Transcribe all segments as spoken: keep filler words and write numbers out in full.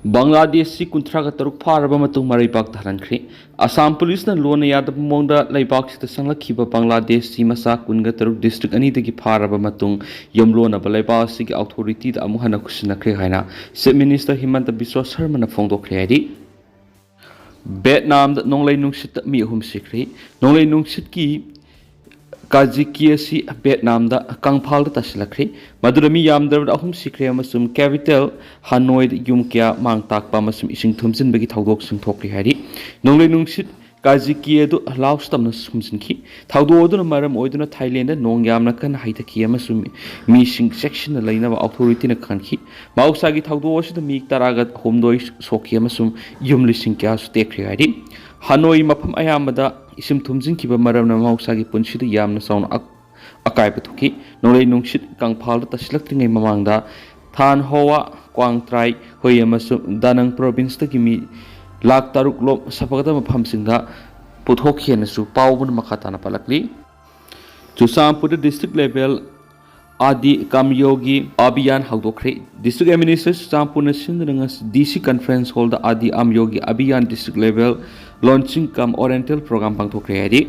ꯕꯪꯒ꯭ꯂꯥꯗꯦꯁꯁꯤ ꯀꯨꯟꯊ꯭ꯔꯥꯒ ꯇꯔꯨꯛ ꯐꯥꯔꯕ ꯃꯇꯨꯡ ꯃꯔꯩꯕꯥꯛꯇ ꯍꯜꯍꯟꯈ꯭ꯔꯦ꯫ ꯑꯁꯥꯝ ꯄꯨꯂꯤꯁꯅ ꯂꯣꯟꯅ ꯌꯥꯗꯕ ꯃꯑꯣꯡꯗ ꯂꯩꯕꯥꯛꯁꯤꯗ ꯆꯪꯂꯛꯈꯤꯕ ꯕꯪꯒ꯭ꯂꯥꯗꯦꯁꯁꯤ ꯃꯆꯥ ꯀꯨꯟꯒ ꯇꯔꯨꯛ ꯗꯤꯁꯇ꯭ꯔꯤꯛ ꯑꯅꯤꯗꯒꯤ ꯐꯥꯔꯕ ꯃꯇꯨꯡ ꯌꯨꯝꯂꯣꯟꯅꯕ ꯂꯩꯕꯥꯛ ꯑꯁꯤꯒꯤ ꯑꯣꯊꯣꯔꯤꯇꯤꯗ ꯑꯃꯨꯛ ꯍꯟꯅ ꯈꯨꯠꯁꯤꯟꯅꯈ꯭ꯔꯦ ꯍꯥꯏꯅ ꯆꯤꯐ ꯃꯤꯅꯤꯁꯇꯔ ꯍꯤꯃꯟꯇ ꯕꯤꯁ꯭ꯋ ꯁꯔꯃꯅ ꯐꯣꯡꯗꯣꯛꯈ꯭ꯔꯦ ꯍꯥꯏꯔꯤ꯫ ꯚꯦꯠꯅꯥꯝꯗ ꯅꯣꯡꯂꯩ ꯅꯨꯡꯁꯤꯠꯇ ꯃꯤ ꯑꯍꯨꯝ ꯁꯤꯈ꯭ꯔꯦ꯫ ꯅꯣꯡꯂꯩ ꯅꯨꯡꯁꯤꯠꯀꯤ ꯀꯥꯖꯤꯀꯤ ꯑꯁꯤ ꯚꯦꯠꯅꯥꯝꯗ ꯀꯪꯐꯥꯜꯗ ꯇꯥꯁꯤꯜꯂꯛꯈ꯭ꯔꯦ꯫ ꯃꯗꯨꯗ ꯃꯤ ꯌꯥꯝꯗ꯭ꯔꯕꯗ ꯑꯍꯨꯝ ꯁꯤꯈ꯭ꯔꯦ ꯑꯃꯁꯨꯡ ꯀꯦꯄꯤꯇꯦꯜ ꯍꯅꯣꯏꯗ ꯌꯨꯝ ꯀꯌꯥ ꯃꯥꯡ ꯇꯥꯛꯄ ꯑꯃꯁꯨꯡ ꯏꯁꯤꯡ ꯊꯨꯝꯖꯤꯟꯕꯒꯤ ꯊꯧꯗꯣꯛꯁꯤꯡ ꯊꯣꯛꯈ꯭ꯔꯦ ꯍꯥꯏꯔꯤ꯫ ꯅꯣꯡꯂꯩ ꯅꯨꯡꯁꯤꯠ ꯀꯥꯖꯤꯀꯤ ꯑꯗꯨ ꯂꯥꯎꯁ ꯇꯝꯅ ꯍꯨꯝꯖꯤꯟꯈꯤ꯫ ꯊꯧꯗꯣꯛ ꯑꯗꯨꯅ ꯃꯔꯝ ꯑꯣꯏꯗꯨꯅ ꯊꯥꯏꯂꯦꯟꯗ ꯅꯣꯡ ꯌꯥꯝꯅ ꯀꯟꯅ ꯍꯩꯊꯈꯤ ꯑꯃꯁꯨꯡ ꯃꯤꯁꯤꯡ ꯆꯦꯛꯁꯤꯟꯅ ꯂꯩꯅꯕ ꯑꯣꯊꯣꯔꯤꯇꯤꯅ ꯈꯪꯍꯟꯈꯤ꯫ ꯃꯍꯧꯁꯥꯒꯤ ꯊꯧꯗꯣꯛ ꯑꯁꯤꯗ ꯃꯤ ꯇꯔꯥꯒ ꯍꯨꯝꯗꯣꯏ ꯁꯣꯛꯈꯤ ꯑꯃꯁꯨꯡ ꯌꯨꯝ ꯂꯤꯁꯤꯡ ꯀꯌꯥꯁꯨ ꯇꯦꯛꯈ꯭ꯔꯦ ꯍꯥꯏꯔꯤ꯫ ꯍꯅꯣꯏ ꯃꯐꯝ ꯑꯌꯥꯝꯕꯗ ꯏꯁꯤꯡ ꯊꯨꯝꯖꯤꯟꯈꯤꯕ ꯃꯔꯝꯅ ꯃꯍꯧꯁꯥꯒꯤ ꯄꯨꯟꯁꯤꯗ ꯌꯥꯝꯅ ꯆꯥꯎꯅ ꯑꯛ-, ꯑꯀꯥꯏꯕ ꯊꯣꯛꯈꯤ꯫ ꯅꯣꯡꯂꯩ ꯅꯨꯡꯁꯤꯠ ꯀꯪꯐꯥꯜꯗ ꯇꯥꯁꯤꯜꯂꯛꯇ꯭ꯔꯤꯉꯩ ꯃꯃꯥꯡꯗ ꯊꯥꯟ ꯍꯣꯋꯥ, ꯀ꯭ꯋꯥꯡ ꯇ꯭ꯔꯥꯏ, ꯍꯨꯏ ꯑꯃꯁꯨꯡ ꯗꯥꯅꯪ ꯄ꯭ꯔꯣꯚꯤꯟꯁꯇꯒꯤ ꯃꯤ ꯂꯥꯈ ꯇꯔꯨꯛ ꯂꯣꯝ ꯁꯐꯒꯗꯕ ꯃꯐꯝꯁꯤꯡꯗ ꯄꯨꯊꯣꯛꯈꯤ ꯍꯥꯏꯅꯁꯨ ꯄꯥꯎ ꯑꯃꯅ ꯃꯈꯥ ꯇꯥꯅ ꯄꯜꯂꯛꯂꯤ꯫ ꯆꯨꯔꯆꯥꯟꯄꯨꯔꯗ ꯗꯤꯁꯇ꯭ꯔꯤꯛ ꯂꯦꯚꯦꯜ ꯑꯥꯗꯤ ꯀꯥꯝꯌꯣꯒꯤ ꯑꯚꯤꯌꯥꯟ ꯍꯧꯗꯣꯛꯈ꯭ꯔꯦ꯫ ꯗꯤꯁꯇ꯭ꯔꯤꯛ ꯑꯦꯗꯃꯤꯅꯤꯁꯇ꯭ꯔꯦꯁꯟ ꯆꯨꯔꯆꯥꯟꯄꯨꯔꯅ ꯁꯤꯟꯗꯨꯅ ꯉꯁꯤ ꯗꯤ ꯁꯤ ꯀꯟꯐ꯭ꯔꯦꯟꯁ ꯍꯣꯜꯗ ꯑꯥꯗꯤ ꯑꯥꯝꯌꯣꯒꯤ ꯑꯚꯤꯌꯥꯟ ꯗꯤꯁꯇ꯭ꯔꯤꯛ ꯂꯦꯚꯦꯜ ꯂꯣꯟꯆꯤꯡ ꯀꯝ ꯑꯣꯔꯤꯌꯦꯟꯇꯦꯜ ꯄ꯭ꯔꯣꯒ꯭ꯔꯥꯝ ꯄꯥꯡꯊꯣꯛꯈ꯭ꯔꯦ ꯍꯥꯏꯔꯤ꯫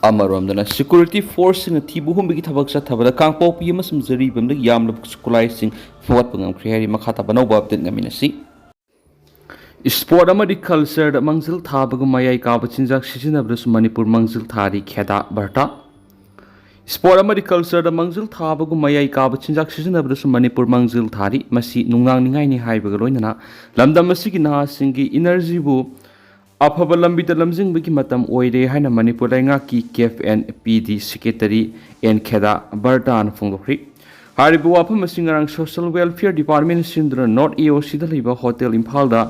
ꯑꯃꯔꯣꯝꯗꯅ ꯁꯦꯀ꯭ꯌꯨꯔꯤꯇꯤ ꯐꯣꯔꯁꯁꯤꯡꯅ ꯊꯤꯕ ꯍꯨꯝꯕꯒꯤ ꯊꯕꯛ ꯆꯠꯊꯕꯗ ꯀꯥꯡꯄꯣꯛꯄꯤ ꯑꯃꯁꯨꯡ ꯖꯔꯤꯕꯝꯗꯒꯤ ꯌꯥꯝꯂꯕ ꯈꯨꯠꯁꯨ ꯈꯨꯠꯂꯥꯏꯁꯤꯡ ꯐꯨꯒꯠꯄ ꯉꯝꯈ꯭ꯔꯦ ꯍꯥꯏꯔꯤ꯫ ꯃꯈꯥ ꯇꯥꯕ ꯑꯅꯧꯕ ꯑꯞꯗꯦꯠ ꯉꯥꯏꯃꯤꯟꯅꯁꯤ꯫ ꯏꯁꯄꯣꯔꯠ ꯑꯃꯗꯤ ꯀꯜꯆꯔꯗ ꯃꯥꯡꯖꯤꯜ ꯊꯥꯕꯒꯨꯝ ꯃꯌꯥꯏ ꯀꯥꯕ ꯆꯤꯟꯖꯥꯛ ꯁꯤꯖꯤꯟꯅꯕꯗꯁꯨ ꯃꯅꯤꯄꯨꯔ ꯃꯥꯡꯖꯤꯜ ꯊꯥꯔꯤ, ꯈꯦꯗꯥ ꯕꯔꯇꯥ꯫ ꯏꯁꯄꯣꯔꯠ ꯑꯃꯗꯤ ꯀꯜꯆꯔꯗ ꯃꯥꯡꯖꯤꯜ ꯊꯥꯕꯒꯨꯝ ꯃꯌꯥꯏ ꯀꯥꯕ ꯆꯤꯟꯖꯥꯛ ꯁꯤꯖꯤꯟꯅꯕꯗꯁꯨ ꯃꯅꯤꯄꯨꯔ ꯃꯥꯡꯖꯤꯜ ꯊꯥꯔꯤ꯫ ꯃꯁꯤ ꯅꯨꯡꯅꯥꯡꯅꯤꯡꯉꯥꯏꯅꯤ ꯍꯥꯏꯕꯒ ꯂꯣꯏꯅꯅ ꯂꯝꯗꯝ ꯑꯁꯤꯒꯤ ꯅꯍꯥꯁꯤꯡꯒꯤ ꯏꯅꯔꯖꯤꯕꯨ ꯑꯐꯕ ꯂꯝꯕꯤꯗ ꯂꯝꯖꯤꯡꯕꯒꯤ ꯃꯇꯝ ꯑꯣꯏꯔꯦ ꯍꯥꯏꯅ ꯃꯅꯤꯄꯨꯔ ꯂꯩꯉꯥꯛꯀꯤ ꯀꯦꯐ N P D secretary N Kheda ꯕꯔꯇꯥꯅ ꯐꯣꯡꯗꯣꯛꯈ꯭ꯔꯤ꯫ ꯍꯥꯏꯔꯤꯕ ꯋꯥꯐꯝ ꯑꯁꯤ ꯉꯔꯥꯡ ꯁꯣꯁꯤꯌꯦꯜ ꯋꯦꯜꯐꯤꯌꯔ ꯗꯤꯄꯥꯔꯠꯃꯦꯟꯅ ꯁꯤꯟꯗꯨꯅ ꯅꯣꯔꯠ ꯑꯦ ꯑꯣ ꯁꯤꯗ ꯂꯩꯕ ꯍꯣꯇꯦꯜ ꯏꯝꯐꯥꯜꯗ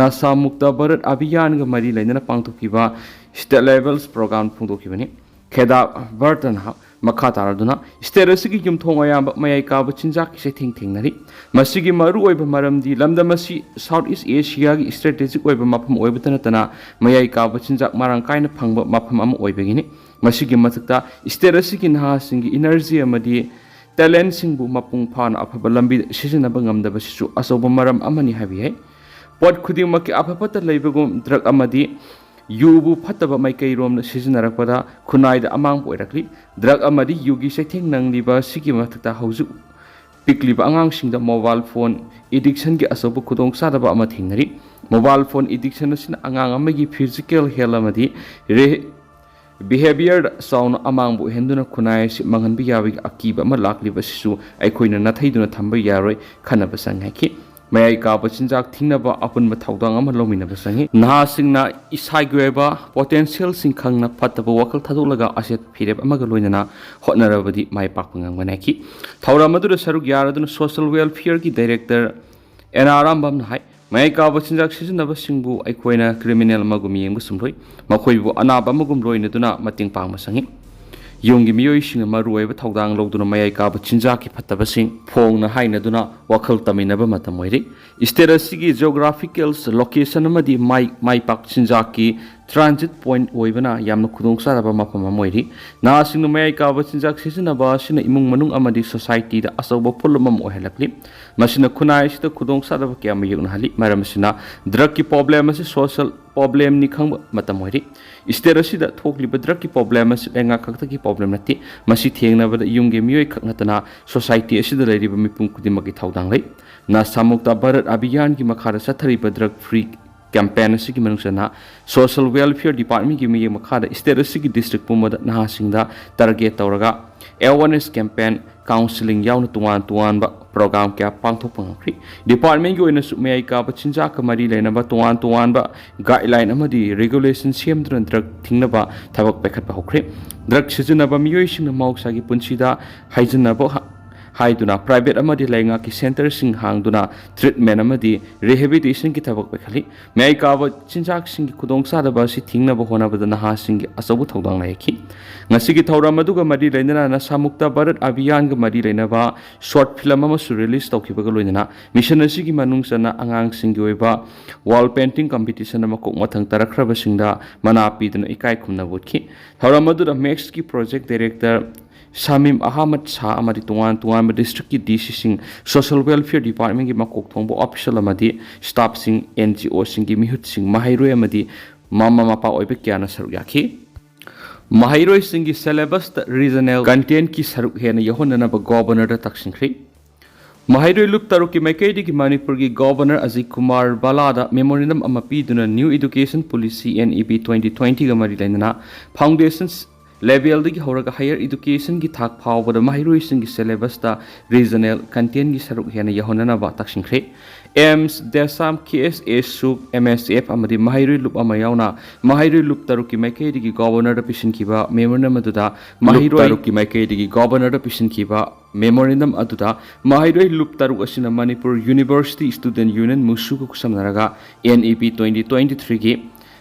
ꯅꯁꯥ ꯃꯨꯛꯇ ꯚꯥꯔꯠ ꯑꯚꯤꯌꯥꯟꯒ ꯃꯔꯤ ꯂꯩꯅꯅ ꯄꯥꯡꯊꯣꯛꯈꯤꯕ ꯁ꯭ꯇꯦꯠ ꯂꯦꯚꯦꯜꯁ ꯄ꯭ꯔꯣꯒ꯭ꯔꯥꯝ ꯐꯣꯡꯗꯣꯛꯈꯤꯕꯅꯤ꯫ ꯈꯦꯗꯥ ꯕꯔꯇꯟ ꯃꯈꯥ ꯇꯥꯔꯗꯨꯅ ꯁ꯭ꯇꯦꯠ ꯑꯁꯤꯒꯤ ꯌꯨꯝꯊꯣꯡ ꯑꯌꯥꯝꯕ ꯃꯌꯥꯏ ꯀꯥꯕ ꯆꯤꯟꯖꯥꯛꯀꯤ ꯆꯩꯊꯦꯡ ꯊꯦꯡꯅꯔꯤ꯫ ꯃꯁꯤꯒꯤ ꯃꯔꯨꯑꯣꯏꯕ ꯃꯔꯝꯗꯤ ꯂꯝꯗꯝ ꯑꯁꯤ ꯁꯥꯎꯠ ꯏꯁ ꯑꯦꯁꯤꯌꯥꯒꯤ ꯁ꯭ꯇ꯭ꯔꯦꯇꯦꯖꯤꯛ ꯑꯣꯏꯕ ꯃꯐꯝ ꯑꯣꯏꯕꯇ ꯅꯠꯇꯅ ꯃꯌꯥꯏ ꯀꯥꯕ ꯆꯤꯟꯖꯥꯛ ꯃꯔꯥꯡ ꯀꯥꯏꯅ ꯐꯪꯕ ꯃꯐꯝ ꯑꯃ ꯑꯣꯏꯕꯒꯤꯅꯤ꯫ ꯃꯁꯤꯒꯤ ꯃꯊꯛꯇ ꯁ꯭ꯇꯦꯠ ꯑꯁꯤꯒꯤ ꯅꯍꯥꯁꯤꯡꯒꯤ ꯏꯅꯔꯖꯤ ꯑꯃꯗꯤ ꯇꯦꯂꯦꯟꯁꯤꯡꯕꯨ ꯃꯄꯨꯡ ꯐꯥꯅ ꯑꯐꯕ ꯂꯝꯕꯤꯗ ꯁꯤꯖꯤꯟꯅꯕ ꯉꯝꯗꯕꯁꯤꯁꯨ ꯑꯆꯧꯕ ꯃꯔꯝ ꯑꯃꯅꯤ ꯍꯥꯏꯕ ꯌꯥꯏ꯫ ꯄꯣꯠ ꯈꯨꯗꯤꯡꯃꯛꯀꯤ ꯑꯐ ꯐꯠꯇ ꯂꯩꯕꯒꯨꯝ, ꯗ꯭ꯔꯒ ꯑꯃꯗꯤ ꯌꯨꯕꯨ ꯐꯠꯇꯕ ꯃꯥꯏꯀꯩꯔꯣꯝꯗ ꯁꯤꯖꯤꯟꯅꯔꯛꯄꯗ ꯈꯨꯟꯅꯥꯏꯗ ꯑꯃꯥꯡꯕ ꯑꯣꯏꯔꯛꯂꯤ꯫ ꯗ꯭ꯔꯒ ꯑꯃꯗꯤ ꯌꯨꯒꯤ ꯆꯩꯊꯦꯡ ꯅꯪꯂꯤꯕ ꯑꯁꯤꯒꯤ ꯃꯊꯛꯇ, ꯍꯧꯖꯤꯛ ꯄꯤꯛꯂꯤꯕ ꯑꯉꯥꯡꯁꯤꯡꯗ ꯃꯣꯕꯥꯏꯜ ꯐꯣꯟ ꯑꯦꯗꯤꯛꯁꯟꯒꯤ ꯑꯆꯧꯕ ꯈꯨꯗꯣꯡꯆꯥꯗꯕ ꯑꯃ ꯊꯦꯡꯅꯔꯤ꯫ ꯃꯣꯕꯥꯏꯜ ꯐꯣꯟ ꯑꯦꯗꯤꯛꯁꯟ ꯑꯁꯤꯅ ꯑꯉꯥꯡ ꯑꯃꯒꯤ ꯐꯤꯖꯤꯀꯦꯜ ꯍꯦꯜꯊ ꯑꯃꯗꯤ ꯔꯦ-, ꯕꯤꯍꯦꯕꯤꯌꯔꯗ ꯆꯥꯎꯅ ꯑꯃꯥꯡꯕ ꯑꯣꯏꯍꯟꯗꯨꯅ ꯈꯨꯟꯅꯥꯏ ꯑꯁꯤ ꯃꯥꯡꯍꯟꯕ ꯌꯥꯕꯒꯤ ꯑꯀꯤꯕ ꯑꯃ ꯂꯥꯛꯂꯤꯕ ꯑꯁꯤꯁꯨ ꯑꯩꯈꯣꯏꯅ ꯅꯥꯊꯩꯗꯨꯅ ꯊꯝꯕ ꯌꯥꯔꯣꯏ, ꯈꯟꯅꯕ ꯆꯪꯉꯤ ꯍꯥꯏꯈꯤ꯫ ꯃꯌꯥꯏ ꯀꯥꯕ ꯆꯤꯟꯖꯥꯛ ꯊꯤꯡꯅꯕ ꯑꯄꯨꯟꯕ ꯊꯧꯗꯥꯡ ꯑꯃ ꯂꯧꯃꯤꯟꯅꯕ ꯆꯪꯉꯤ꯫ ꯅꯍꯥꯁꯤꯡꯅ ꯏꯁꯥꯒꯤ ꯑꯣꯏꯕ ꯄꯣꯇꯦꯟꯁꯤꯌꯦꯜꯁꯤꯡ ꯈꯪꯅ ꯐꯠꯇꯕ ꯋꯥꯈꯜ ꯊꯥꯗꯣꯛꯂꯒ ꯑꯆꯦꯠꯄ ꯐꯤꯔꯦꯞ ꯑꯃꯒ ꯂꯣꯏꯅꯅ ꯍꯣꯠꯅꯔꯕꯗꯤ ꯃꯥꯏ ꯄꯥꯛꯄ ꯉꯝꯒꯅꯤ ꯍꯥꯏꯈꯤ꯫ ꯊꯧꯔꯝ ꯑꯗꯨꯗ ꯁꯔꯨꯛ ꯌꯥꯔꯗꯨꯅ ꯁꯣꯁꯤꯌꯦꯜ ꯋꯦꯜꯐꯤꯌꯔꯒꯤ ꯗꯥꯏꯔꯦꯛꯇꯔ ꯑꯦꯟ ꯑꯥꯔ ꯑꯔꯥꯝꯕꯝꯅ ꯍꯥꯏ, ꯃꯌꯥꯏ ꯀꯥꯕ ꯆꯤꯟꯖꯥꯛ ꯁꯤꯖꯤꯟꯅꯕꯁꯤꯡꯕꯨ ꯑꯩꯈꯣꯏꯅ ꯀ꯭ꯔꯤꯃꯤꯅꯦꯜ ꯑꯃꯒꯨꯝ ꯌꯦꯡꯕ ꯆꯨꯝꯂꯣꯏ, ꯃꯈꯣꯏꯕꯨ ꯑꯅꯥꯕ ꯑꯃꯒꯨꯝ ꯂꯣꯏꯅꯗꯨꯅ ꯃꯇꯦꯡ ꯄꯥꯡꯕ ꯆꯪꯏ꯫ ꯌꯨꯝꯒꯤ ꯃꯤꯑꯣꯏꯁꯤꯡꯅ ꯃꯔꯨꯑꯣꯏꯕ ꯊꯧꯗꯥꯡ ꯂꯧꯗꯨꯅ ꯃꯌꯥꯏ ꯀꯥꯕ ꯆꯤꯟꯖꯥꯛꯀꯤ ꯐꯠꯇꯕꯁꯤꯡ ꯐꯣꯡꯅ ꯍꯥꯏꯅꯗꯨꯅ ꯋꯥꯈꯜ ꯇꯝꯃꯤꯟꯅꯕ ꯃꯇꯝ ꯑꯣꯏꯔꯤ꯫ ꯁ꯭ꯇꯦꯠ ꯑꯁꯤꯒꯤ ꯖꯤꯑꯣꯒ꯭ꯔꯥꯐꯤꯀꯦꯜ ꯂꯣꯀꯦꯁꯟ ꯑꯃꯗꯤ ꯃꯥꯏ, ꯃꯥꯏ ꯄꯥꯛ ꯆꯤꯟꯖꯥꯛꯀꯤ ꯇ꯭ꯔꯥꯟꯖꯤꯠ ꯄꯣꯏꯟꯠ ꯑꯣꯏꯕꯅ ꯌꯥꯝꯅ ꯈꯨꯗꯣꯡꯆꯥꯗꯕ ꯃꯐꯝ ꯑꯃ ꯑꯣꯏꯔꯤ꯫ ꯅꯍꯥꯁꯤꯡꯅ ꯃꯌꯥꯏ ꯀꯥꯕ ꯆꯤꯟꯖꯥꯛ ꯁꯤꯖꯤꯟꯅꯕ ꯑꯁꯤꯅ ꯏꯃꯨꯡ ꯃꯅꯨꯡ ꯑꯃꯗꯤ ꯁꯣꯁꯥꯏꯇꯤꯗ ꯑꯆꯧꯕ ꯄꯣꯠꯂꯨꯝ ꯑꯃ ꯑꯣꯏꯍꯜꯂꯛꯂꯤ꯫ ꯃꯁꯤꯅ ꯈꯨꯟꯅꯥꯏ ꯑꯁꯤꯗ ꯈꯨꯗꯣꯡꯆꯥꯗꯕ ꯀꯌꯥ ꯃꯥꯌꯣꯛꯅꯍꯜꯂꯤ꯫ ꯃꯔꯝ ꯑꯁꯤꯅ, ꯗ꯭ꯔꯒꯀꯤ ꯄ꯭ꯔꯣꯕ꯭ꯂꯦꯝ ꯑꯁꯤ ꯁꯣꯁꯤꯌꯦꯜ ꯄ꯭ꯔꯣꯕ꯭ꯂꯦꯝꯅꯤ ꯈꯪꯕ ꯃꯇꯝ ꯑꯣꯏꯔꯤ꯫ ꯁ꯭ꯇꯦꯠ ꯑꯁꯤꯗ ꯊꯣꯛꯂꯤꯕ ꯗ꯭ꯔꯒꯀꯤ ꯄ꯭ꯔꯣꯕ꯭ꯂꯦꯝ ꯑꯁꯤ ꯂꯩꯉꯥꯛ ꯈꯛꯇꯒꯤ ꯄ꯭ꯔꯣꯕ꯭ꯂꯦꯝ ꯅꯠꯇꯦ꯫ ꯃꯁꯤ ꯊꯦꯡꯅꯕꯗ ꯌꯨꯝꯒꯤ ꯃꯤꯑꯣꯏ ꯈꯛ ꯅꯠꯇꯅ ꯁꯣꯁꯥꯏꯇꯤ ꯑꯁꯤꯗ ꯂꯩꯔꯤꯕ ꯃꯤꯄꯨꯝ ꯈꯨꯗꯤꯡꯃꯛꯀꯤ ꯊꯧꯗꯥꯡ ꯂꯩ꯫ ꯅꯁꯥ ꯃꯨꯛꯇ ꯚꯥꯔꯠ ꯑꯚꯤꯌꯥꯟꯒꯤ ꯃꯈꯥꯗ ꯆꯠꯊꯔꯤꯕ ꯗ꯭ꯔꯒ ꯐ꯭ꯔꯤ ꯀꯦꯝꯄꯦꯟ ꯑꯁꯤꯒꯤ ꯃꯅꯨꯡ ꯆꯟꯅ ꯁꯣꯁꯤꯌꯦꯜ ꯋꯦꯜꯐꯤꯌꯔ ꯗꯤꯄꯥꯔꯠꯃꯦꯟꯒꯤ ꯃꯤꯠꯌꯦꯡ ꯃꯈꯥꯗ ꯁ꯭ꯇꯦꯠ ꯑꯁꯤꯒꯤ ꯗꯤꯁꯇ꯭ꯔꯤꯛ ꯄꯨꯝꯕꯗ ꯅꯍꯥꯁꯤꯡꯗ ꯇꯥꯔꯒꯦꯠ ꯇꯧꯔꯒ ꯑꯦꯋꯥꯔꯅꯦꯁ ꯀꯦꯝꯄꯦꯟ, ꯀꯥꯎꯟꯁꯤꯂꯤꯡ ꯌꯥꯎꯅ ꯇꯣꯉꯥꯟ ꯇꯣꯉꯥꯟꯕ ꯄ꯭ꯔꯣꯒ꯭ꯔꯥꯝ ꯀꯌꯥ ꯄꯥꯡꯊꯣꯛꯄ ꯉꯝꯈ꯭ꯔꯤ꯫ ꯗꯤꯄꯥꯔꯠꯃꯦꯟꯒꯤ ꯑꯣꯏꯅꯁꯨ ꯃꯌꯥꯏ ꯀꯥꯕ ꯆꯤꯟꯖꯥꯛꯀ ꯃꯔꯤ ꯂꯩꯅꯕ ꯇꯣꯉꯥꯟ ꯇꯣꯉꯥꯟꯕ ꯒꯥꯏꯗꯂꯥꯏꯟ ꯑꯃꯗꯤ ꯔꯤꯒꯨꯂꯦꯁꯟ ꯁꯦꯝꯗꯨꯅ ꯗ꯭ꯔꯒ ꯊꯤꯡꯅꯕ ꯊꯕꯛ ꯄꯥꯏꯈꯠꯄ ꯍꯧꯈ꯭ꯔꯦ꯫ ꯗ꯭ꯔꯒ ꯁꯤꯖꯤꯟꯅꯕ ꯃꯤꯑꯣꯏꯁꯤꯡꯅ ꯃꯍꯧꯁꯥꯒꯤ ꯄꯨꯟꯁꯤꯗ ꯍꯥꯏꯖꯤꯟꯅꯕ ꯍꯥ-, ꯍꯥꯏꯗꯨꯅ ꯄ꯭ꯔꯥꯏꯚꯦꯠ ꯑꯃꯗꯤ ꯂꯩꯉꯥꯛꯀꯤ ꯁꯦꯟꯇꯔꯁꯤꯡ ꯍꯥꯡꯗꯨꯅ ꯇ꯭ꯔꯤꯠꯃꯦꯟ ꯑꯃꯗꯤ ꯔꯤꯍꯦꯕꯤꯂꯤꯇꯦꯁꯟꯒꯤ ꯊꯕꯛ ꯄꯥꯏꯈꯠꯂꯤ꯫ ꯃꯌꯥꯏ ꯀꯥꯕ ꯆꯤꯟꯖꯥꯛꯁꯤꯡꯒꯤ ꯈꯨꯗꯣꯡꯆꯥꯗꯕ ꯑꯁꯤ ꯊꯤꯡꯅꯕ ꯍꯣꯠꯅꯕꯗ ꯅꯍꯥꯁꯤꯡꯒꯤ ꯑꯆꯧꯕ ꯊꯧꯗꯥꯡ ꯂꯩꯈꯤ꯫ ꯉꯁꯤꯒꯤ ꯊꯧꯔꯝ ꯑꯗꯨꯒ ꯃꯔꯤ ꯂꯩꯅꯅ ꯅꯁꯥꯃꯨꯛꯇ ꯚꯥꯔꯠ ꯑꯚꯤꯌꯥꯟꯒ ꯃꯔꯤ ꯂꯩꯅꯕ ꯁꯣꯔꯠ ꯐꯤꯂꯝ ꯑꯃꯁꯨ ꯔꯤꯂꯤꯖ ꯇꯧꯈꯤꯕꯒ ꯂꯣꯏꯅꯅ ꯃꯤꯁꯟ ꯑꯁꯤꯒꯤ ꯃꯅꯨꯡ ꯆꯟꯅ ꯑꯉꯥꯡꯁꯤꯡꯒꯤ ꯑꯣꯏꯕ ꯋꯥꯜ ꯄꯦꯟꯇꯤꯡ ꯀꯝꯄꯤꯇꯤꯁꯟ ꯑꯃ ꯃꯀꯣꯛ ꯃꯊꯪ ꯇꯥꯔꯛꯈ꯭ꯔꯕꯁꯤꯡꯗ ꯃꯅꯥ ꯄꯤꯗꯨꯅ ꯏꯀꯥꯏ ꯈꯨꯝꯅꯕ ꯎꯠꯈꯤ꯫ ꯊꯧꯔꯝ ꯑꯗꯨꯗ ꯃꯦꯛꯁꯀꯤ ꯄ꯭ꯔꯣꯖꯦꯛ ꯗꯥꯏꯔꯦꯛꯇꯔ ꯁꯃꯤꯝ ꯑꯍꯃꯗ ꯁꯥꯍ ꯑꯃꯗꯤ ꯇꯣꯉꯥꯟ ꯇꯣꯉꯥꯟꯕ district ꯀꯤ D C ꯁꯤꯡ, Social Welfare Department ꯀꯤ ꯃꯀꯣꯛ ꯊꯣꯡꯕ official ꯑꯃꯗꯤ staff ꯁꯤꯡ, N G O ꯁꯤꯡꯒꯤ ꯃꯤꯍꯨꯠꯁꯤꯡ, ꯃꯍꯩꯔꯣꯏ ꯑꯃꯗꯤ ꯃꯃꯥ ꯃꯄꯥ ꯑꯣꯏꯕ ꯀꯌꯥꯅ ꯁꯔꯨꯛ ꯌꯥꯈꯤ꯫ ꯃꯍꯩꯔꯣꯏꯁꯤꯡꯒꯤ syllabus ꯇ regional content ꯀꯤ ꯁꯔꯨꯛ ꯍꯦꯟꯅ ꯌꯥꯎꯍꯟꯅꯅꯕ Governor ꯗ ꯇꯛꯁꯤꯟꯈ꯭ꯔꯤ꯫ ꯃꯍꯩꯔꯣꯏ ꯂꯨꯞ ꯇꯔꯨꯛꯀꯤ ꯃꯥꯏꯀꯩꯗꯒꯤ ꯃꯅꯤꯄꯨꯔꯒꯤ Governor ꯑꯖꯤꯠ ꯀꯨꯃꯥꯔ ꯕꯂꯥꯗ memorandum ꯑꯃ ꯄꯤꯗꯨꯅ New Education Policy, N E P twenty twenty ꯒ ꯃꯔꯤ ꯂꯩꯅꯅ foundations level ꯗꯒꯤ ꯍꯧꯔꯒ higher education ꯒꯤ ꯊꯥꯛ ꯐꯥꯎꯕꯗ ꯃꯍꯩꯔꯣꯏꯁꯤꯡꯒꯤ syllabus ꯇ regional content ꯀꯤ ꯁꯔꯨꯛ ꯍꯦꯟꯅ ꯌꯥꯎꯍꯟꯅꯅꯕ ꯇꯛꯁꯤꯟꯈ꯭ꯔꯦ꯫ AIIMS, DESAM, K S A, SUK, M S F ꯑꯃꯗꯤ ꯃꯍꯩꯔꯣꯏ ꯂꯨꯞ ꯑꯃ ꯌꯥꯎꯅ ꯃꯍꯩꯔꯣꯏ ꯂꯨꯞ ꯇꯔꯨꯛꯀꯤ ꯃꯥꯏꯀꯩꯗꯒꯤ Governor ꯗ ꯄꯤꯁꯤꯟꯈꯤꯕ memorandum ꯑꯗꯨꯗ ꯃꯍꯩꯔꯣꯏ ꯇꯔꯨꯛꯀꯤ ꯃꯥꯏꯀꯩꯗꯒꯤ Governor ꯗ ꯄꯤꯁꯤꯟꯈꯤꯕ memorandum ꯑꯗꯨꯗ ꯃꯍꯩꯔꯣꯏ ꯂꯨꯞ ꯇꯔꯨꯛ ꯑꯁꯤꯅ Manipur University Student Union, ꯃꯨꯁꯨꯒ ꯈꯨꯠꯁꯝꯅꯔꯒ N E P twenty twenty three ꯒꯤ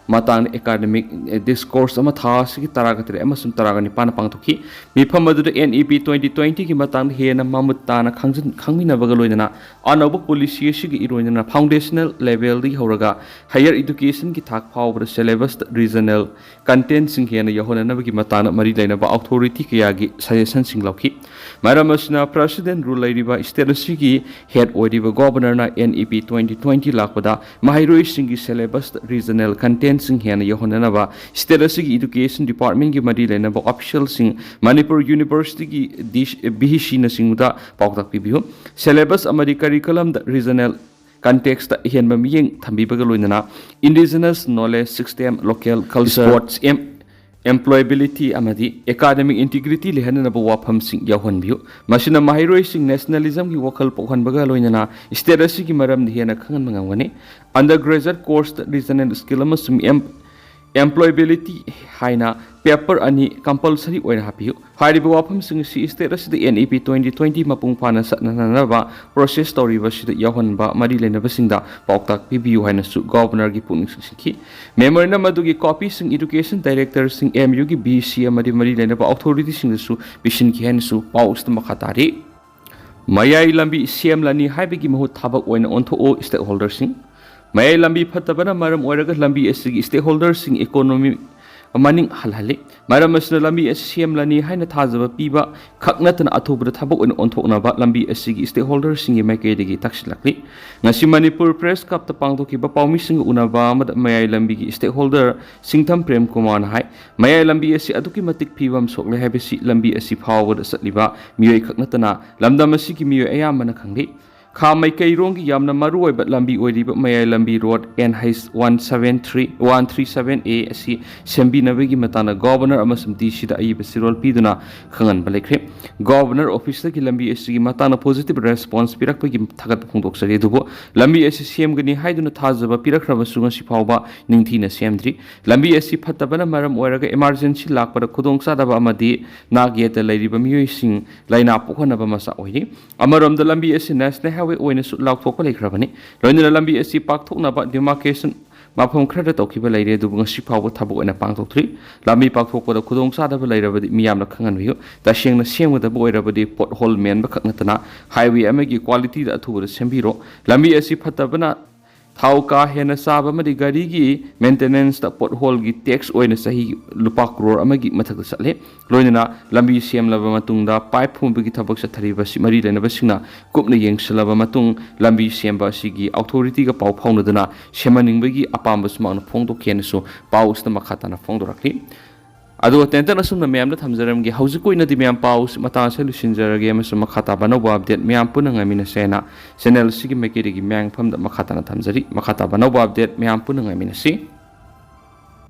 ꯃꯇꯥꯡꯗ academic discourse ꯑꯃ ꯊꯥ ꯑꯁꯤꯒꯤ ꯇꯔꯥꯒ ꯇꯔꯦꯠ ꯑꯃꯁꯨꯡ ꯇꯔꯥꯒ ꯅꯤꯄꯥꯟꯗ ꯄꯥꯡꯊꯣꯛꯈꯤ꯫ ꯃꯤꯐꯝ ꯑꯗꯨꯗ N E P twenty twenty ꯒꯤ ꯃꯇꯥꯡꯗ ꯍꯦꯟꯅ ꯃꯃꯨꯠ ꯇꯥꯅ ꯈꯪꯖꯤꯟ-, ꯈꯪꯃꯤꯟꯅꯕꯒ ꯂꯣꯏꯅꯅ ꯑꯅꯧꯕ policy ꯑꯁꯤꯒꯤ ꯏꯔꯣꯏꯅꯅ foundational level ꯗꯒꯤ ꯍꯧꯔꯒ higher education ꯒꯤ ꯊꯥꯛ ꯐꯥꯎꯕꯗ syllabus ꯇ regional content ꯁꯤꯡ ꯍꯦꯟꯅ ꯌꯥꯎꯍꯟꯅꯅꯕꯒꯤ ꯃꯇꯥꯡꯗ ꯃꯔꯤ ꯂꯩꯅꯕ authority ꯀꯌꯥꯒꯤ suggestion ꯁꯤꯡ ꯂꯧꯈꯤ꯫ ꯃꯔꯝ ꯑꯁꯤꯅ President Rule ꯂꯩꯔꯤꯕ state ꯑꯁꯤꯒꯤ head ꯑꯣꯏꯔꯤꯕ Governor ꯅ N E P twenty twenty ꯂꯥꯛꯄꯗ ꯃꯍꯩꯔꯣꯏꯁꯤꯡꯒꯤ syllabus ꯇ regional content ꯁꯤꯡ ꯍꯦꯟꯅ ꯌꯥꯎꯍꯟꯅꯅꯕ state ꯑꯁꯤꯒꯤ Education Department ꯀꯤ ꯃꯔꯤ ꯂꯩꯅꯕ official ꯁꯤꯡ, ꯃꯅꯤꯄꯨꯔ University ꯒꯤ D-, V C ꯅꯆꯤꯡꯕꯗ ꯄꯥꯎꯇꯥꯛ ꯄꯤꯕꯤꯌꯨ꯫ Syllabus ꯑꯃꯗꯤ curriculum ꯗ regional context ꯇ ꯑꯍꯦꯟꯕ ꯃꯤꯠꯌꯦꯡ ꯊꯝꯕꯤꯕꯒ ꯂꯣꯏꯅꯅ indigenous knowledge system, local culture, sports, em-, employability ꯑꯃꯗꯤ academic integrity ꯂꯩꯍꯟꯅꯅꯕ ꯋꯥꯐꯝꯁꯤꯡ ꯌꯥꯎꯍꯟꯕꯤꯌꯨ꯫ ꯃꯁꯤꯅ ꯃꯍꯩꯔꯣꯏꯁꯤꯡ nationalism ꯒꯤ ꯋꯥꯈꯜ ꯄꯣꯛꯍꯟꯕꯒ ꯂꯣꯏꯅꯅ state ꯑꯁꯤꯒꯤ ꯃꯔꯝꯗ ꯍꯦꯟꯅ ꯈꯪꯍꯟꯕ ꯉꯝꯒꯅꯤ꯫ Undergraduate course ꯇ regional skill ꯑꯃꯁꯨꯡ em-, employability ꯍꯥꯏꯅ paper ꯑꯅꯤ compulsory ꯑꯣꯏꯅ ꯍꯥꯞꯄꯤꯌꯨ꯫ ꯍꯥꯏꯔꯤꯕ ꯋꯥꯐꯝꯁꯤꯡ ꯑꯁꯤ state ꯑꯁꯤꯗ N E P twenty twenty ꯃꯄꯨꯡ ꯐꯥꯅ ꯆꯠꯅꯅꯕ process ꯇꯧꯔꯤꯕ ꯑꯁꯤꯗ ꯌꯥꯎꯍꯟꯕ ꯃꯔꯤ ꯂꯩꯅꯕꯁꯤꯡꯗ ꯄꯥꯎꯇꯥꯛ ꯄꯤꯕꯤꯌꯨ ꯍꯥꯏꯅꯁꯨ Governor ꯒꯤ ꯄꯨꯛꯅꯤꯡ ꯆꯤꯡꯁꯤꯟꯈꯤ꯫ Memorandum ꯑꯗꯨꯒꯤ copy ꯁꯤꯡ Education Director ꯁꯤꯡ, M U ꯒꯤ V C ꯑꯃꯗꯤ ꯃꯔꯤ ꯂꯩꯅꯕ authority ꯁꯤꯡꯗꯁꯨ ꯄꯤꯁꯤꯟꯈꯤ ꯍꯥꯏꯅꯁꯨ ꯄꯥꯎ ꯑꯁꯤꯗ ꯃꯈꯥ ꯇꯥꯔꯤ꯫ ꯃꯌꯥꯏ ꯂꯝꯕꯤ ꯁꯦꯝꯂꯅꯤ ꯍꯥꯏꯕꯒꯤ ꯃꯍꯨꯠ ꯊꯕꯛ ꯑꯣꯏꯅ ꯑꯣꯟꯊꯣꯛꯎ stakeholder ꯁꯤꯡ꯫ ꯃꯌꯥꯏ ꯂꯝꯕꯤ ꯐꯠꯇꯕꯅ ꯃꯔꯝ ꯑꯣꯏꯔꯒ ꯂꯝꯕꯤ ꯑꯁꯤꯒꯤ stakeholder ꯁꯤꯡ economy ꯃꯅꯤꯡ ꯍꯜꯍꯜꯂꯤ꯫ ꯃꯔꯝ ꯑꯁꯤꯅ ꯂꯝꯕꯤ ꯑꯁꯤ ꯁꯦꯝꯂꯅꯤ ꯍꯥꯏꯅ ꯊꯥꯖꯕ ꯄꯤꯕ ꯈꯛ ꯅꯠꯇꯅ ꯑꯊꯨꯕꯗ ꯊꯕꯛ ꯑꯣꯏꯅ ꯑꯣꯟꯊꯣꯛꯅꯕ ꯂꯝꯕꯤ ꯑꯁꯤꯒꯤ stakeholderꯁꯤꯡꯒꯤ ꯃꯥꯏꯀꯩꯗꯒꯤ ꯇꯛꯁꯤꯜꯂꯛꯂꯤ꯫ ꯉꯁꯤ ꯃꯅꯤꯄꯨꯔ Press Clubꯇ ꯄꯥꯡꯊꯣꯛꯈꯤꯕ ꯄꯥꯎꯃꯤꯁꯤꯡꯒ ꯎꯅꯕ ꯑꯃꯗ ꯃꯌꯥꯏ ꯂꯝꯕꯤꯒꯤ stakeholder ꯁꯤꯡꯊꯝ ꯄ꯭ꯔꯦꯝ ꯀꯨꯃꯥꯔꯅ ꯍꯥꯏ, ꯃꯌꯥꯏ ꯂꯝꯕꯤ ꯑꯁꯤ ꯑꯗꯨꯛꯀꯤ ꯃꯇꯤꯛ ꯐꯤꯕꯝ ꯁꯣꯛꯂꯦ ꯍꯥꯏꯕꯁꯤ ꯂꯝꯕꯤ ꯑꯁꯤ ꯐꯥꯎꯕꯗ ꯆꯠꯂꯤꯕ ꯃꯤꯑꯣꯏ ꯈꯛ ꯅꯠꯇꯅ ꯂꯝꯗꯝ ꯑꯁꯤꯒꯤ ꯃꯤꯑꯣꯏ ꯑꯌꯥꯝꯕꯅ ꯈꯪꯂꯤ꯫ ꯈꯥ ꯃꯥꯏꯀꯩꯔꯣꯝꯒꯤ ꯌꯥꯝꯅ ꯃꯔꯨꯑꯣꯏꯕ ꯂꯝꯕꯤ ꯑꯣꯏꯔꯤꯕ ꯃꯌꯥꯏ ꯂꯝꯕꯤ road N H one seven three, one three seven A ꯑꯁꯤ ꯁꯦꯝꯕꯤꯅꯕꯒꯤ ꯃꯇꯥꯡꯗ Governor ꯑꯃꯁꯨꯡ DCꯗ ꯑꯏꯕ ꯆꯦꯔꯣꯜ ꯄꯤꯗꯨꯅ ꯈꯪꯍꯟꯕ ꯂꯩꯈ꯭ꯔꯦ꯫ Governor officeꯇꯒꯤ ꯂꯝꯕꯤ ꯑꯁꯤꯒꯤ ꯃꯇꯥꯡꯗ positive response ꯄꯤꯔꯛꯄꯒꯤ ꯊꯥꯒꯠꯄ ꯐꯣꯡꯗꯣꯛꯆꯔꯤ꯫ ꯑꯗꯨꯕꯨ ꯂꯝꯕꯤ ꯑꯁꯤ ꯁꯦꯝꯒꯅꯤ ꯍꯥꯏꯗꯨꯅ ꯊꯥꯖꯕ ꯄꯤꯔꯛꯈ꯭ꯔꯕꯁꯨ ꯉꯁꯤ ꯐꯥꯎꯕ ꯅꯤꯡꯊꯤꯅ ꯁꯦꯝꯗ꯭ꯔꯤ꯫ ꯂꯝꯕꯤ ꯑꯁꯤ ꯐꯠꯇꯕꯅ ꯃꯔꯝ ꯑꯣꯏꯔꯒ emergency ꯂꯥꯛꯄꯗ ꯈꯨꯗꯣꯡꯆꯥꯗꯕ ꯑꯃꯗꯤ ꯅꯥꯛ ꯌꯦꯠꯇ ꯂꯩꯔꯤꯕ ꯃꯤꯑꯣꯏꯁꯤꯡ ꯂꯥꯏꯅꯥ ꯄꯣꯛꯍꯟꯅꯕ ꯃꯆꯥꯛ ꯑꯣꯏꯔꯤ꯫ ꯑꯃꯔꯣꯝꯗ ꯂꯝꯕꯤ ꯑꯁꯤ National Highway ꯑꯣꯏꯅꯁꯨ ꯂꯥꯎꯊꯣꯛꯄ ꯂꯩꯈ꯭ꯔꯕꯅꯤ꯫ ꯂꯣꯏꯅꯅ ꯂꯝꯕꯤ ꯑꯁꯤ ꯄꯥꯛꯊꯣꯛꯅꯕ demarcation ꯃꯐꯝ ꯈꯔꯗ ꯇꯧꯈꯤꯕ ꯂꯩꯔꯦ, ꯑꯗꯨꯕꯨ ꯉꯁꯤ ꯐꯥꯎꯕ ꯊꯕꯛ ꯑꯣꯏꯅ ꯄꯥꯡꯊꯣꯛꯇ꯭ꯔꯤ꯫ ꯂꯝꯕꯤ ꯄꯥꯛꯊꯣꯛꯄꯗ ꯈꯨꯗꯣꯡꯆꯥꯗꯕ ꯂꯩꯔꯕꯗꯤ ꯃꯤꯌꯥꯝꯅ ꯈꯪꯍꯟꯕꯤꯌꯨ꯫ ꯇꯁꯦꯡꯅ ꯁꯦꯝꯒꯗꯕ ꯑꯣꯏꯔꯕꯗꯤ pothole ꯃꯦꯟꯕ ꯈꯛ ꯅꯠꯇꯅ highway ꯑꯃꯒꯤ qualityꯗ ꯑꯊꯨꯕꯗ ꯁꯦꯝꯕꯤꯔꯣ꯫ ꯂꯝꯕꯤ ꯑꯁꯤ ꯐꯠꯇꯕꯅ ꯊꯥꯎ ꯀꯥ ꯍꯦꯟꯅ ꯆꯥꯕ ꯑꯃꯗꯤ ꯒꯥꯔꯤꯒꯤ maintenanceꯇ potholeꯒꯤ tax ꯑꯣꯏꯅ ꯆꯍꯤ ꯂꯨꯄꯥ ꯀ꯭ꯔꯣꯔ ꯑꯃꯒꯤ ꯃꯊꯛꯇ ꯆꯠꯂꯦ꯫ ꯂꯣꯏꯅꯅ ꯂꯝꯕꯤ ꯁꯦꯝꯂꯕ ꯃꯇꯨꯡꯗ pipe ꯐꯨꯝꯕꯒꯤ ꯊꯕꯛ ꯆꯠꯊꯔꯤꯕ ꯑꯁꯤ ꯃꯔꯤ ꯂꯩꯅꯕꯁꯤꯡꯅ ꯀꯨꯞꯅ ꯌꯦꯡꯁꯤꯜꯂꯕ ꯃꯇꯨꯡ ꯂꯝꯕꯤ ꯁꯦꯝꯕ ꯑꯁꯤꯒꯤ authorityꯒ ꯄꯥꯎ ꯐꯥꯎꯅꯗꯨꯅ ꯁꯦꯝꯍꯟꯅꯤꯡꯕꯒꯤ ꯑꯄꯥꯝꯕꯁꯨ ꯃꯍꯥꯛꯅ ꯐꯣꯡꯗꯣꯛꯈꯤ ꯍꯥꯏꯅꯁꯨ ꯄꯥꯎ ꯑꯁꯤꯗ ꯃꯈꯥ ꯇꯥꯅ ꯐꯣꯡꯗꯣꯔꯛꯂꯤ꯫ ꯑꯗꯨꯒ ꯇꯦꯟꯇꯛꯅ ꯑꯁꯨꯝꯅ ꯃꯌꯥꯝꯗ ꯊꯝꯖꯔꯝꯒꯦ꯫ ꯍꯧꯖꯤꯛꯀꯤ ꯑꯣꯏꯅꯗꯤ ꯃꯌꯥꯝ ꯄꯥꯎ ꯑꯁꯤ ꯃꯇꯥꯡ ꯑꯁꯤꯗ ꯂꯣꯏꯁꯤꯟꯖꯔꯒꯦ ꯑꯃꯁꯨꯡ ꯃꯈꯥ ꯇꯥꯕ ꯑꯅꯧꯕ update ꯃꯌꯥꯝ ꯄꯨꯟꯅ ꯉꯥꯏꯃꯤꯟꯅꯁꯦ ꯍꯥꯏꯅ channel ꯑꯁꯤꯒꯤ ꯃꯥꯏꯀꯩꯗꯒꯤ ꯃꯌꯥꯝꯐꯝꯗ ꯃꯈꯥ ꯇꯥꯅ ꯊꯝꯖꯔꯤ꯫ ꯃꯈꯥ ꯇꯥꯕ ꯑꯅꯧꯕ update ꯃꯌꯥꯝ ꯄꯨꯟꯅ ꯉꯥꯏꯃꯤꯟꯅꯁꯤ꯫